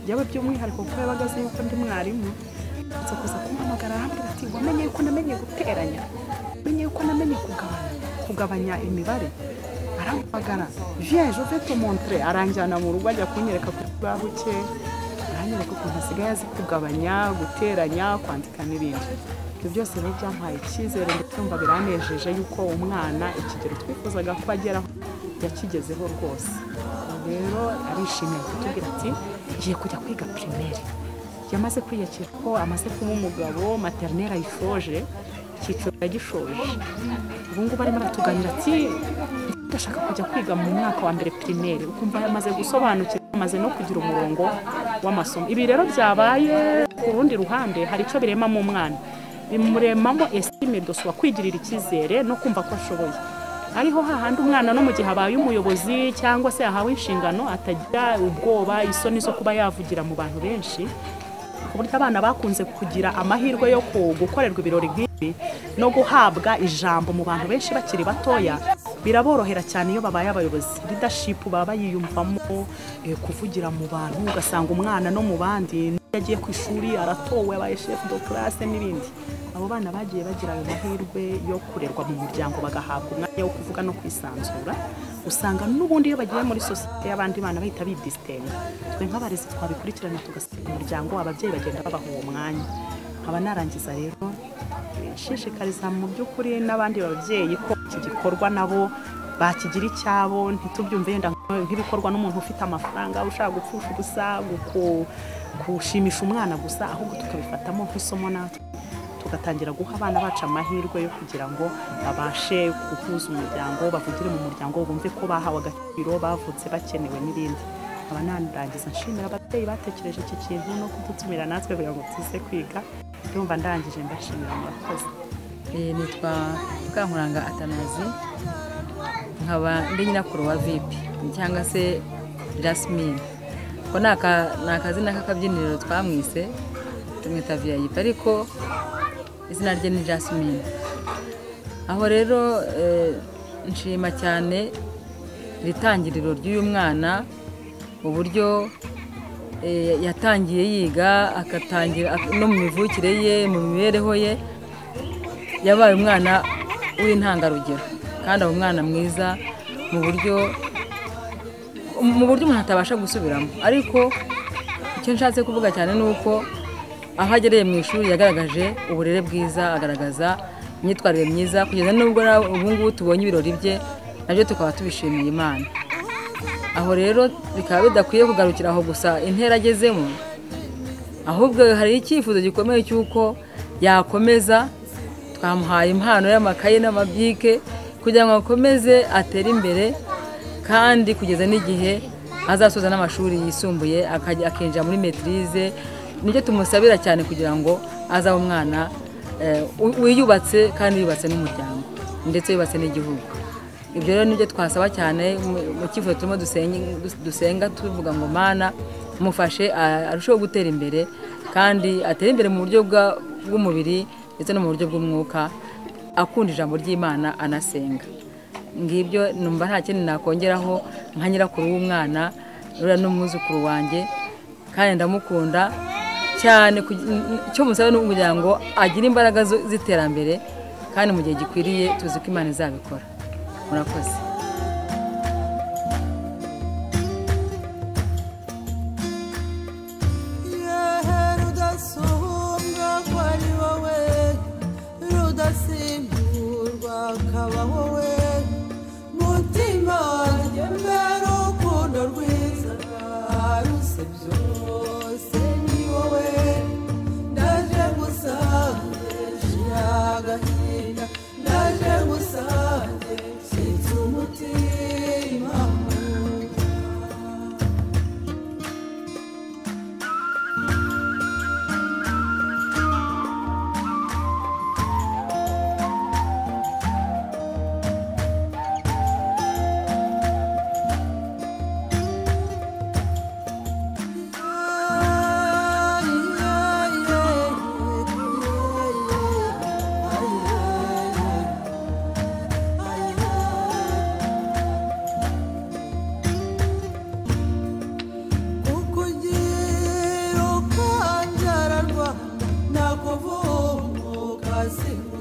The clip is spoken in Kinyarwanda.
Yewe by'umwihariko kuko yabaga azi yuko ndi mwarimu, aza kuza kumpamagara arambwira ati wamenye yuko namenye guteranya, wamenye yuko namenye kugabanya imibare. Arampamagara, viens je vais te montrer, aranjyana mu rugo ajya kunyereka ku kibaho cye, aranyereka ukuntu asigaye azi kugabanya, guteranya, kwandika n'ibindi. Ibyo byose rero byampaye icyizere ndetse numva biranejeje yuko umwana ikigero twifuzaga ko ageraho yakigezeho rwose. Rero arishimye kutubwira ati ngiye kujya kwiga primaire. Yamaze kwiyakira ko amaze kuba umugabo, maternelle ayishoje, icyiciro yagishoje. Ubu ngubu arimo aratuganira ati ndashaka kujya kwiga mu mwaka wa mbere primaire. Ukumva yamaze gusobanukirwa, amaze no kugira umurongo w'amasomo. Ibi rero byabaye ku rundi ruhande hari icyo birema mu mwana, bimuremamo estime de soi, kwigirira icyizere no kumva ko ashoboye. Ariho hahandi umwana no mu gihe abaye umuyobozi cyangwa se ahawe inshingano atagira ubwoba, isoni zo kuba yavugira mu bantu benshi, ku buryo abana bakunze kugira amahirwe yo gukorerwa ibirori nk'ibi no guhabwa ijambo mu bantu benshi bakiri batoya, biraborohera cyane iyo babaye abayobozi. Leadership baba yiyumvamo, kuvugira mu bantu, ugasanga umwana no mu bandi yagiye ku ishuri aratowe abaye chef de classe n'ibindi. Abo bana bagiye bagira ayo mahirwe yo kurerwa mu muryango bagahabwa umwanya wo kuvuga no kwisanzura, usanga n'ubundi iyo bagiye muri sosiyete y'abandi bana bahita bidistinga. Twe nk'abarezi twabikurikirana tugasanga umuryango, ababyeyi bagenda babaha uwo mwanya. Nkaba narangiza rero nshishikariza mu by'ukuri n'abandi babyeyi ko iki gikorwa nabo bakigira icyabo, ntitubyumve yenda nk'ibikorwa n'umuntu ufite amafaranga ushaka gupfusha ubusa, gushimisha umwana gusa, ahubwo tukabifatamo nk'isomo natwe tugatangira guha abana bacu amahirwe yo kugira ngo babashe guhuza umuryango, bavugire mu muryango, bumve ko bahawe agaciro, bavutse bakenewe n'ibindi. Nkaba narangiza nshimira ababyeyi batekereje iki kintu no kudutumira natwe kugira ngo tuze kwiga. Ndumva ndangije, mbashimira, murakoze. Nitwa Mukankuranga Atanazi, nkaba ndi nyirakuru wa VIP cyangwa se Jasmine. Ko ni akazina k'akabyiniriro twamwise, tumwita VIP ariko izina rye ni Jasmine. Aho rero nshima cyane ritangiriro ry'uyu mwana, uburyo yatangiye yiga, akatangira no mu mivukire ye, mu mibereho ye, yabaye umwana w'intangarugero kandi aba umwana mwiza mu buryo umuntu atabasha gusubiramo. Ariko icyo nshatse kuvuga cyane ni uko aho agereye mu ishuri yagaragaje uburere bwiza, agaragaza imyitwarire myiza, kugeza n'ubwo ubu ngubu tubonye ibirori bye nabyo tukaba tubishimiye Imana. Aho rero bikaba bidakwiye kugarukira aho gusa intera agezemo, ahubwo hari icyifuzo gikomeye cy'uko yakomeza. Twamuhaye impano y'amakaye n'amabike kugira ngo akomeze atere imbere, kandi kugeza n'igihe azasoza n'amashuri yisumbuye akinjira muri maîtrise. Nibyo tumusabira cyane kugira ngo azabe umwana wiyubatse kandi yubatse n'umuryango ndetse yubatse n'igihugu. Ibyo rero nibyo twasaba cyane mu cyifuzo turimo dusenga tuvuga ngo Mana mufashe arusheho gutera imbere, kandi atere imbere mu buryo bw'umubiri ndetse no mu buryo bw'umwuka, akunda ijambo ry'Imana anasenga. Ngibyo numva nta kindi nakongeraho nka nyirakuru w'umwana, uriya n'umwuzukuru wanjye, kandi ndamukunda cyane. Icyo musaba ni ukugira ngo agire imbaraga z'iterambere, kandi mu gihe gikwiriye tuzi ko Imana izabikora. Murakoze. Mazima.